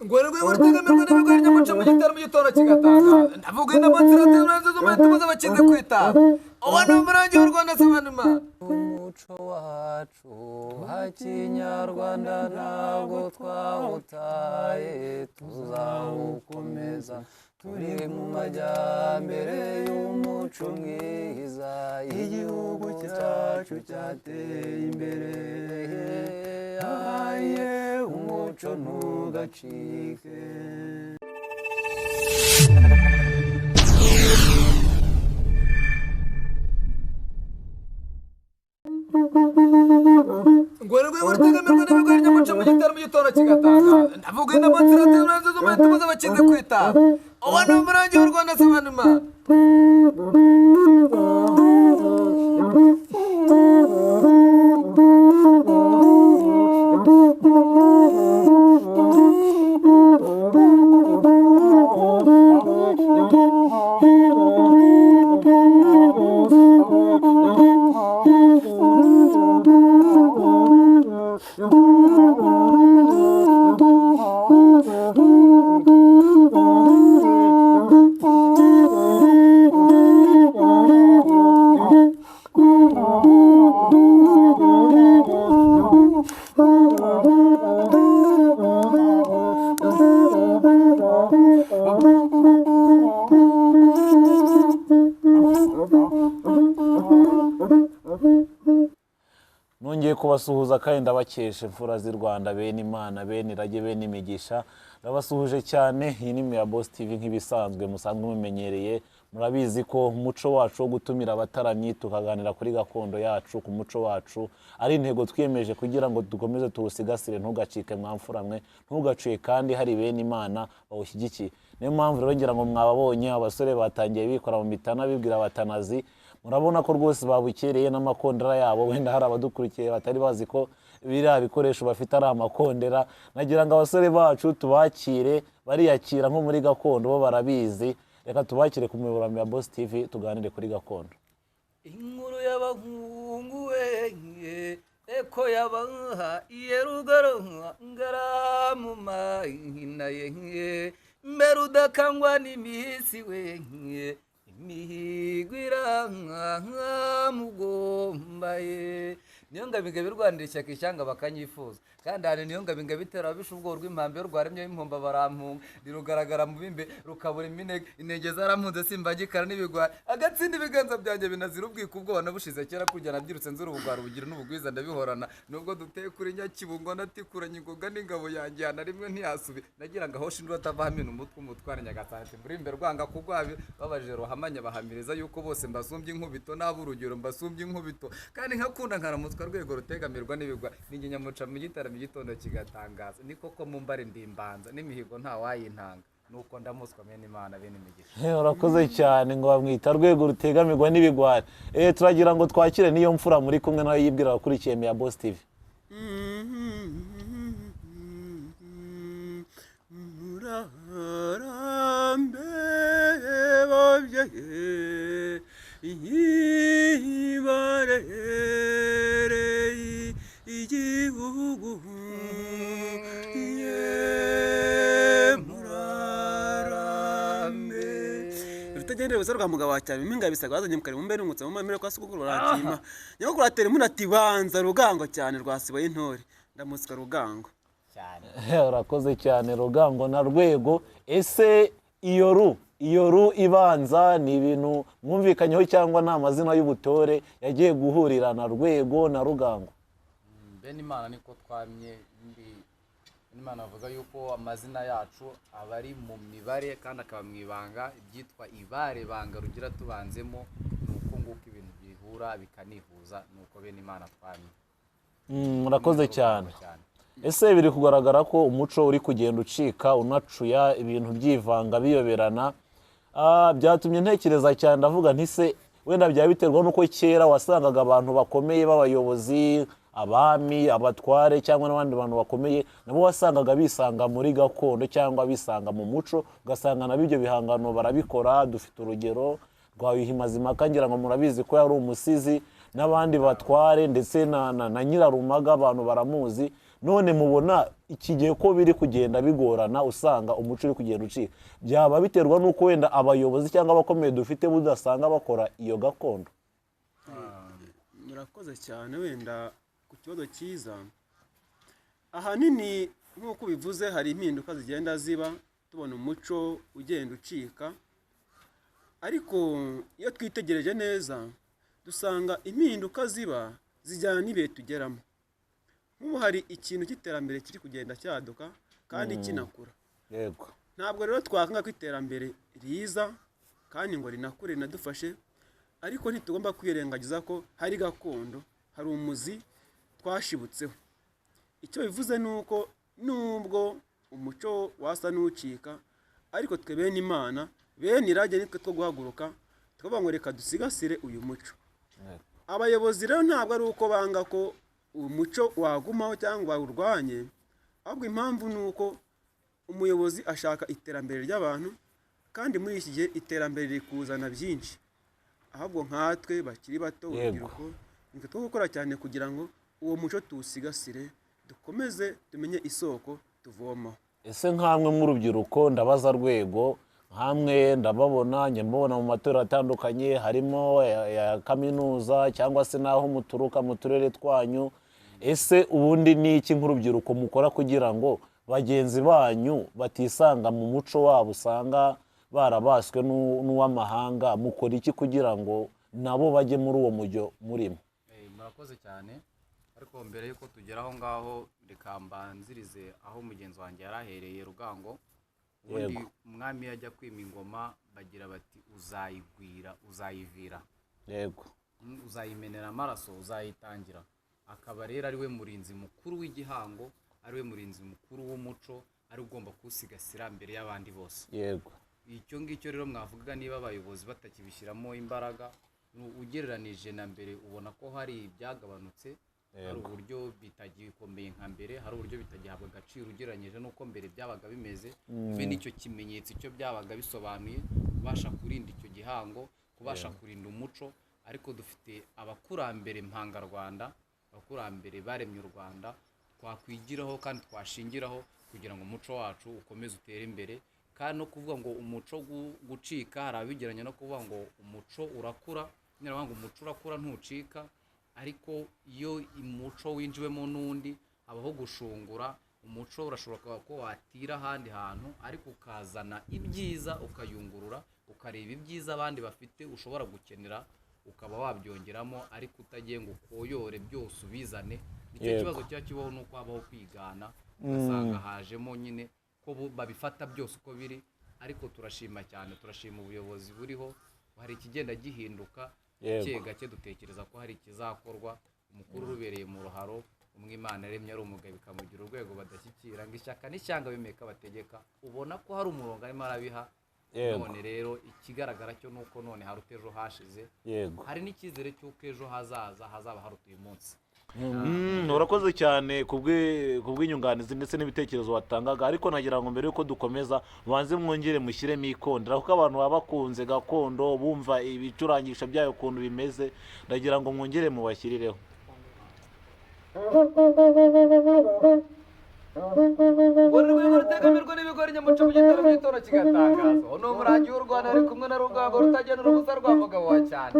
Ngo rwego rutegamirwa n'ibigori nyamuca mu gitero mu gitondo kigatangaza. Ndavuga inama nziza z'umutuzo bakize kwita uwo ni umurangi w'u Rwanda Sabanima. Umuco wacu wa kinyarwanda ntabwo twawutaye, tuzawukomeza turi mu majyambere y'umuco mwiza. Igihugu cyacu cyateye imbere, aye umuco ntugacike. Ngo rwego rutegamirwa n'ibigori nyamuca mu gitero mu gitondo kigatangaza. Ndavuga inama nziza z'umutuzo bakize kwita uwo ni umurangi w'u Rwanda Sabanima. Nongeye kubasuhuza kandi ndabakesha imfura z'i Rwanda, bene Imana, bene irage, bene imigisha. Ndabasuhuje cyane. Iyi ni Mira Boss TV nk'ibisanzwe musanzwe mumenyereye. Murabizi ko umuco wacu wo gutumira abataramyi tukaganira kuri gakondo yacu, ku muco wacu, ari intego twiyemeje kugira ngo dukomeze tuwusigasire, ntugacike mwamfura mwe, ntugaciye kandi hari bene Imana bawushyigikiye. Niyo mpamvu rero ngira ngo mwababonye abasore batangiye bikora mu mitana bibwira abatanazi. Murabona ko rwose babukereye n'amakondera yabo. Wenda hari abadukurikiye batari bazi ko biriya bikoresho bafite ari amakondera. Nagira ngo abasore bacu tubakire, bariyakira nko muri gakondo, bo barabizi. Reka tubakire ku muyoboro wa Boss TV tuganire kuri gakondo. Inkuru y'abahungu we eko yabaha iye rugaro ngaramuma ye mbere udakangwa n'imisi we imihigo irankamugomba ye. Niyo ngabo irwanira ishyaka ishyanga bakanyifuza, kandi hari niyo ngabo itera ababisha ubwoba rw'impambi iyo rwaremye impumba barampunga, rirugaragara mu bimbe rukabura iminega intege zarampunze simbagikara n'ibigwari agatsinda ibiganza byanjye binazira ubwiko ubwoba nabushize kera kujya nabyirutse nzura ubugwari ubugira n'ubugwiza ndabihorana nubwo duteye kuri Nyakibungo natikuranye ingoga n'ingabo yanjye na rimwe ntiyasubi nagira ngo ahoshe induru atava hamena umutwe umutware Nyagasani ati muri imbere rwanga kugwabi babajije ruhamanya bahamiriza yuko bose mbasumbye inkubito n'ab'urugero mbasumbye inkubito kandi nkakunda nkaramutswa rwego rutegamirwa n'ibigwa ninjye nyamuca mu gitaramo igitondo kigatangaza. Ni koko mumbare ndimbanza n'imihigo nta wayintanga nuko ndamuswa bene Imana bene imigisha. Urakoze cyane. Ngo bamwita rwego rutegamirwa n'ibigwari. Turagira ngo twakire n'iyo mfura muri kumwe nawe yibwira abakurikiye Mira Boss TV. Murarambe babyeyi barereye igihugu, ye murarambe. Rutagendera ubusa rwa mugabo wa cyane impinga bisaga bazanye mu kare mumbe nungutse mu mamire kwa sogokuru baranshima. Nyogokuru atera impundu ati banza Rugango cyane rwasibo y'intore ndamusika Rugango. Cyane. Urakoze cyane Rugango na Rwego. Ese iyo ru iyo ru ibanza ni ibintu mwumvikanyeho cyangwa ni amazina y'ubutore yagiye guhurira na Rwego na Rugango? Bene Imana niko twamye mbi. Bene Imana avuga yuko amazina yacu aba ari mu mibare kandi akaba mu ibanga ibyitwa ibare banga rugira tubanzemo, ni uko nguko ibintu bihura bikanihuza, ni uko bene Imana twamye. Murakoze cyane. Ese biri kugaragara ko umuco uri kugenda ucika unacuya, ibintu byivanga biyoberana. Byatumye ntekereza cyane, ndavuga nti se wenda byaba biterwa n'uko kera wasangaga abantu bakomeye b'abayobozi, abami, abatware cyangwa n'abandi bantu bakomeye nabo wasangaga bisanga muri gakondo cyangwa bisanga mu muco, ugasanga nabo ibyo bihangano barabikora. Dufite urugero rwa Yuhi Mazimpaka, ngira ngo murabizi ko yari umusizi, n'abandi batware ndetse na Nyirarumaga abantu baramuzi. None mubona Iki gihe ko biri kugenda bigorana, usanga umuco uri kugenda ucika, byaba biterwa n'uko wenda abayobozi cyangwa abakomeye dufite budasanga bakora iyo gakondo? Murakoze cyane. Wenda ku kibazo cyiza, ahanini nk'uko ubivuze hari impinduka zigenda ziba, tubona umuco ugenda ucika, ariko iyo twitegereje neza dusanga impinduka ziba zijyana n'ibihe tugeramo. Nk'ubu hari ikintu cy'iterambere kiri kugenda cyaduka kandi kinakura. Ntabwo rero twakanga ko iterambere riza kandi ngo rinakure rinadufashe, ariko ntitugomba kwirengagiza ko hari gakondo, hari umuzi twashibutseho. Icyo bivuze ni uko nubwo umuco wasa n'ucika, ariko twe bene Imana, bene irage, nitwe two guhaguruka tukavuga ngo reka dusigasire uyu muco. Abayobozi rero ntabwo ari uko banga ko umuco wagumaho cyangwa bawurwanye, ahubwo impamvu ni uko umuyobozi ashaka iterambere ry'abantu, kandi muri iki gihe iterambere riri kuzana byinshi. Ahubwo nkatwe bakiri bato, urubyiruko, nitwe two gukora cyane kugira ngo uwo muco tuwusigasire, dukomeze tumenye isoko tuvomaho. Ese nkamwe nk'urubyiruko, ndabaza rwego, nkamwe ndababona, njya mbabona mu matorero atandukanye, harimo ya kaminuza cyangwa se n'aho muturuka mu turere twanyu, ese ubundi ni iki nk'urubyiruko mukora kugira ngo bagenzi banyu batisanga mu muco wabo usanga barabaswe n'uw'amahanga? Mukora iki kugira ngo nabo bajye muri uwo mujyo murimo? Murakoze cyane, ariko mbere y'uko tugera aho ngaho reka mbanzirize aho mugenzi wanjye yari ahereye, Rugango. Ubundi umwami iyo ajya kwima ingoma bagira bati uzayigwira, uzayivira, uzayimenera amaraso, uzayitangira. Akaba rero ari we murinzi mukuru w'igihango, ari we murinzi mukuru w'umuco, ari we ugomba kuwusigasira mbere y'abandi bose. Icyo ngicyo rero mwavugaga, niba abayobozi batakibishyiramo imbaraga ugereranije na mbere, ubona ko hari ibyagabanutse, hari uburyo bitagikomeye nka mbere, hari uburyo bitagihabwa agaciro ugereranyije n'uko mbere byabaga bimeze. Mbe n'icyo kimenyetso icyo byabaga bisobanuye, kubasha kurinda icyo gihango, kubasha kurinda umuco. Ariko dufite abakurambere mpangarwanda, abakurambere baremye u Rwanda, twakwigiraho kandi twashingiraho kugira ngo umuco wacu ukomeze utere imbere. Kandi no kuvuga ngo umuco gucika, hari abigereranya no kuvuga ngo umuco urakura. Nyine baravuga ngo umuco urakura ntucika, ariko iyo umuco winjiwemo n'undi habaho gushungura. Umuco urashobora ko watira ahandi hantu, ariko ukazana ibyiza, ukayungurura, ukareba ibyiza abandi bafite ushobora gukenera, ukaba wabyongeramo, ariko utagiye ngo ukoyore byose ubizane. Nicyo kibazo kiba kibaho, ni uko habaho kwigana, ugasanga hajemo nyine ko babifata byose uko biri. Ariko turashima cyane, turashima ubuyobozi buriho, hari ikigenda gihinduka gake gake, dutekereza ko hari ikizakorwa. Umukuru urubereye mu ruharo, umwe Imana yaremye ari umugabo ikamugira urwego badashyikira, ngo ishyaka n'ishyanga bimeka bategeka, ubona ko hari umurongo arimo arabiha. None rero ikigaragara cyo ni uko none haruta ejo hashize, hari n'icyizere cy'uko ejo hazaza hazaba haruta uyu munsi. Urakoze cyane kubw'inyunganizi ndetse n'ibitekerezo watangaga, ariko nagira ngo mbere yuko dukomeza mubanze mwongere mushyiremo ikondera, kuko abantu baba bakunze gakondo bumva ibicurangisho byayo ukuntu bimeze. Ndagira ngo mwongere mubashyirireho. Uru rwego rutegamirwa n'ibigori, nyamuco mu gitaro cy'itora kigatangaza. Uwo ni umurangi w'u Rwanda, ari kumwe na Rugango rutagenera ubusa rwa mugabo wa cyane.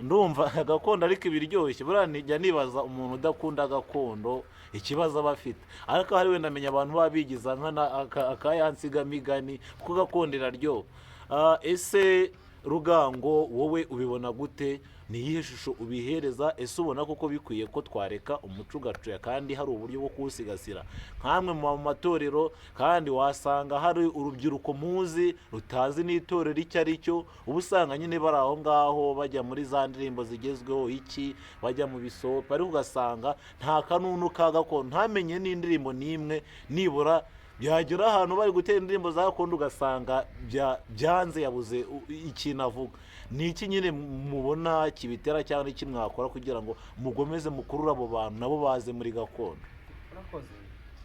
Ndumva gakondo ariko ibiryoshye. Buriya nijya nibaza umuntu udakunda gakondo ikibazo aba afite, ariko hari wenda amenya abantu baba bigiza nkana akayansigamigani, kuko gakondo iraryoha. Ese Rugango, wowe ubibona gute? Ni iyihe shusho ubihereza? Ese ubona koko bikwiye ko twareka umuco ugacuya kandi hari uburyo bwo kuwusigasira? Nkamwe mu matorero, kandi wasanga hari urubyiruko muzi rutazi n'itorero icyo ari cyo, uba usanga nyine bari aho ngaho bajya muri za ndirimbo zigezweho iki, bajya mu bisope, ariko ugasanga nta kanunu ka gakondo, ntamenye n'indirimbo n'imwe nibura. Byagera ahantu bari gutera indirimbo za gakondo ugasanga byanze, yabuze ikintu avuga. Ni iki nyine mubona kibitera, cyangwa iki mwakora kugira ngo mugomeze mukurure abo bantu nabo baze muri gakondo? Urakoze.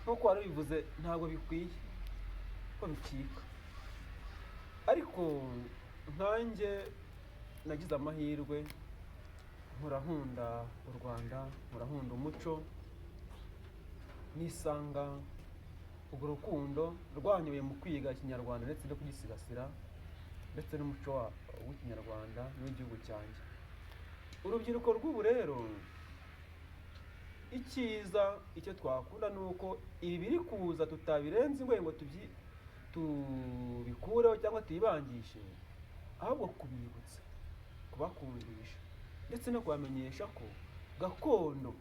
Nk'uko wari ubivuze, ntabwo bikwiye ko bicika, ariko nkanjye nagize amahirwe nkura nkunda u Rwanda, nkura nkunda umuco, nisanga urwo rukundo rwanyuye mu kwiga Ikinyarwanda ndetse no kugisigasira, ndetse n'umuco w'Ikinyarwanda n'uw'igihugu cyanjye. Urubyiruko rw'ubu rero, icyiza icyo twakunda ni uko ibi biri kuza tutabirenza ingohe ngo tubikureho cyangwa tuyibangishe, ahubwo kubibutsa, kubakundisha ndetse no kubamenyesha ko gakondo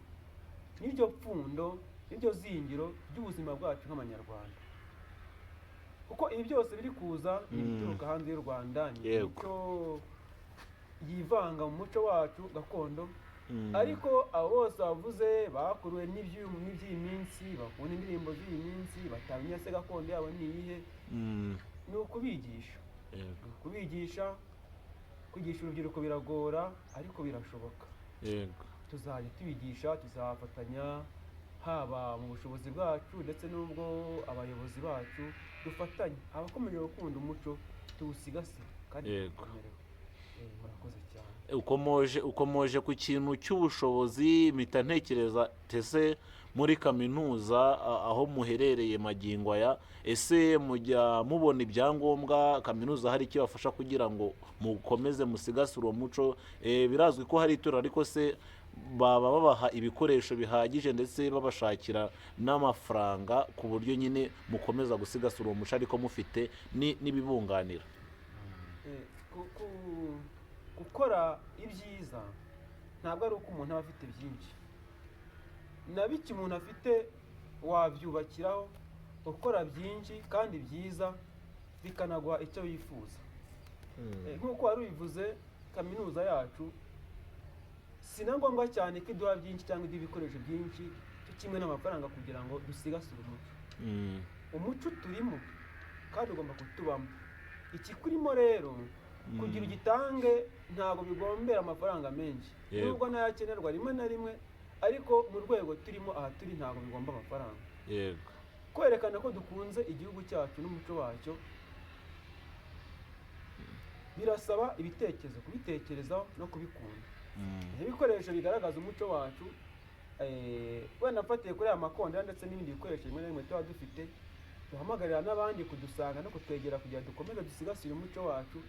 n'iryo pfundo n'iryo zingiro ry'ubuzima bwacu nk'Abanyarwanda, kuko ibi byose biri kuza ni ibituruka hanze y'u Rwanda, ni imico yivanga mu muco wacu gakondo. Ariko abo bose bavuze bakuruwe n'iby'iyi minsi, bakunda indirimbo z'iyi minsi, batamenya se gakondo yabo ni iyihe. Ni ukubigisha. Ni ukubigisha. Kwigisha urubyiruko biragora, ariko birashoboka. Tuzajya tubigisha, tuzafatanya haba mu bushobozi bwacu ndetse n'ubwo abayobozi bacu, dufatanye abakomeje gukunda umuco tuwusigasire kandi tuwukomereho. Murakoze cyane. Ukomoje ku kintu cy'ubushobozi, mpita ntekereza tese muri kaminuza aho muherereye magingo aya, ese mujya mubona ibyangombwa? Kaminuza hari icyo bafasha kugira ngo mukomeze musigasire uwo muco? Birazwi ko hari itorero, ariko se baba babaha ibikoresho bihagije ndetse babashakira n'amafaranga ku buryo nyine mukomeza gusigasira uwo muco, ariko mufite n'ibibunganira? Gukora ibyiza ntabwo ari uko umuntu aba afite byinshi. Na bike umuntu afite wabyubakiraho ukora byinshi kandi byiza, bikanaguha icyo wifuza. Nk'uko wari ubivuze, kaminuza yacu si na ngombwa cyane ko iduha byinshi cyangwa iduha ibikoresho byinshi cyo kimwe n'amafaranga kugira ngo dusigasire umuco. Umuco turimo kandi ugomba kutubamo. Ikikurimo rero kugira ugitange ntabwo bigombera amafaranga menshi, nubwo nayo akenerwa rimwe na rimwe, ariko mu rwego turimo aha turi ntabwo bigomba amafaranga. Kwerekana ko dukunze igihugu cyacu n'umuco wacyo birasaba ibitekerezo, kubitekerezaho no kubikunda. Ibikoresho bigaragaza umuco wacu, wenda mfatiye kuri aya makondera ndetse n'ibindi bikoresho bimwe na bimwe tuba dufite, duhamagarira n'abandi kudusanga no kutwegera kugira dukomeze dusigasire umuco wacu.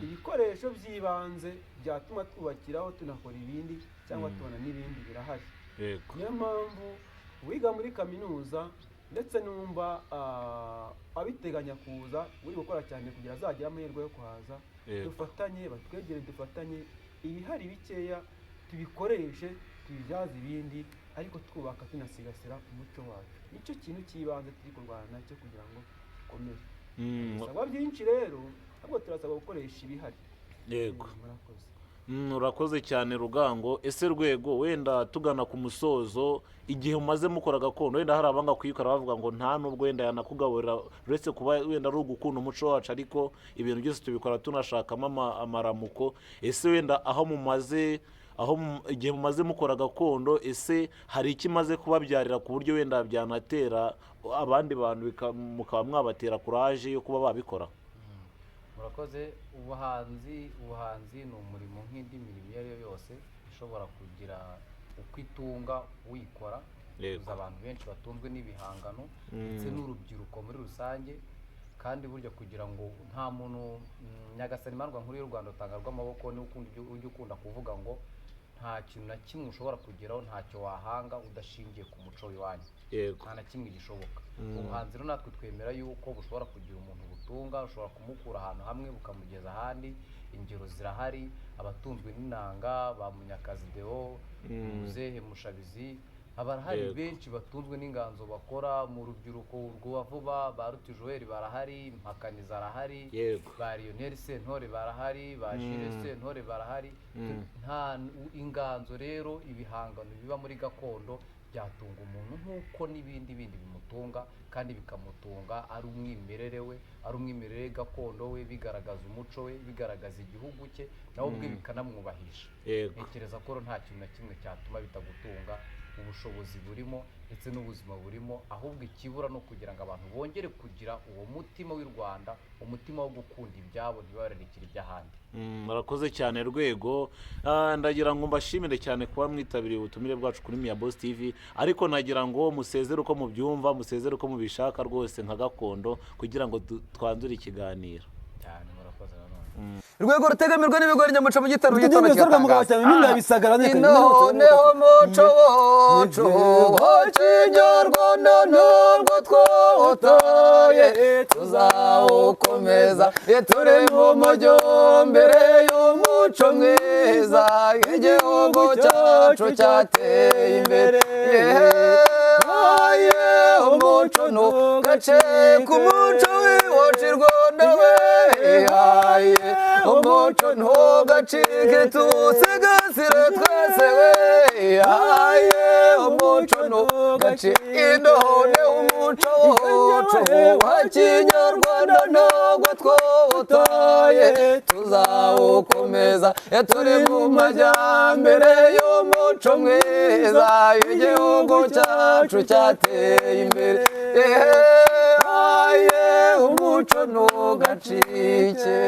Ibikoresho by'ibanze byatuma twubakiraho tunakora ibindi cyangwa tubona n'ibindi birahari. Niyo mpamvu uwiga muri kaminuza ndetse numva abiteganya kuza, uri gukora cyane kugira azagire amahirwe yo kuhaza, dufatanye, batwegere, dufatanye, ibihari bikeya tubikoreshe, tubibyaze ibindi, ariko twubaka tunasigasira umuco wacu. Nicyo kintu cy'ibanze turi kurwana nacyo kugira ngo gikomere. Bisabwa byinshi rero, ahubwo turasabwa gukoresha ibihari. Murakoze. Urakoze cyane, Rugango. Ese Rwego, wenda tugana ku musozo, igihe umaze mukora gakondo, wenda hari abanga kuyikora bavuga ngo nta nubwo wenda yanakugaburira, uretse kuba wenda ari ugukunda umuco wacu, ariko ibintu byose tubikora tunashakamo amaramuko. Ese wenda aho mumaze aho igihe mumaze mukora gakondo, ese hari icyo imaze kubabyarira ku buryo wenda byanatera abandi bantu mukaba mwabatera kuraje yo kuba babikora? Murakoze. Ubuhanzi ni umurimo nk'indi mirimo iyo ari yo yose ishobora kugira uko itunga uyikora. Uzi abantu benshi batunzwe n'ibihangano ndetse n'urubyiruko muri rusange. Kandi burya kugira ngo nta muntu, Nyagasani Mandwa nkuru y'u Rwanda utanga rw'amaboko, niwe ukunda ujya ukunda kuvuga ngo Nta kintu na kimwe ushobora kugeraho, ntacyo wahanga udashingiye ku muco w'iwanyu. Nta na kimwe gishoboka. Ubuhanzi rero natwe twemera yuko bushobora kugira umuntu butunga, ushobora kumukura ahantu hamwe bukamugeza ahandi. Ingero zirahari, abatunzwe n'inanga ba Munyakazi Deo, Muzehe Mushabizi, barahari. Benshi batunzwe n'inganzo bakora mu rubyiruko rwa vuba, ba Ruti Joel barahari, Mpakanizi arahari, ba Lionel Sentore barahari, ba Jules Sentore barahari. Nta inganzo rero, ibihangano biba muri gakondo byatunga umuntu nk'uko n'ibindi bindi bimutunga, kandi bikamutunga ari umwimerere we, ari umwimerere gakondo we, bigaragaza umuco we, bigaragaza igihugu cye, nawe ubwe bikanamwubahisha. Ntekereza ko rero nta kintu na kimwe cyatuma bitagutunga. Ubushobozi burimo ndetse n'ubuzima burimo, ahubwo ikibura no kugira ngo abantu bongere kugira uwo mutima w'i Rwanda, umutima wo gukunda ibyabo, ntibararikire iby'ahandi. Murakoze cyane Rwego. Ndagira ngo mbashimire cyane kuba mwitabiriye ubutumire bwacu kuri Mia Boss TV, ariko nagira ngo musezere uko mubyumva, musezere uko mubishaka rwose nka gakondo, kugira ngo twanzure ikiganiro. Cyane, murakoze nanone. Rwego rutegamirwa n'ibigori, nyamuca mu gitaro Rutegamirwa gitondo. rwa mugabo cyane, impinga bisagara neka. Noneho muco wacu wa kinyarwanda ntabwo twawutaye, tuzawukomeza turi mu majyambere y'umuco mwiza, igihugu cyacu cyateye imbere. Yeee, umuco ntugacike, umuco w'iwacu i Rwanda we, umuco ntugacike, tuwusigasire twese we, umuco ntugacike. None umuco wacu wa kinyarwanda ntabwo twawutaye, tuzawukomeza turi mu majyambere y'umuco mwiza, igihugu cyacu cyateye imbere. Umuco ntugacike.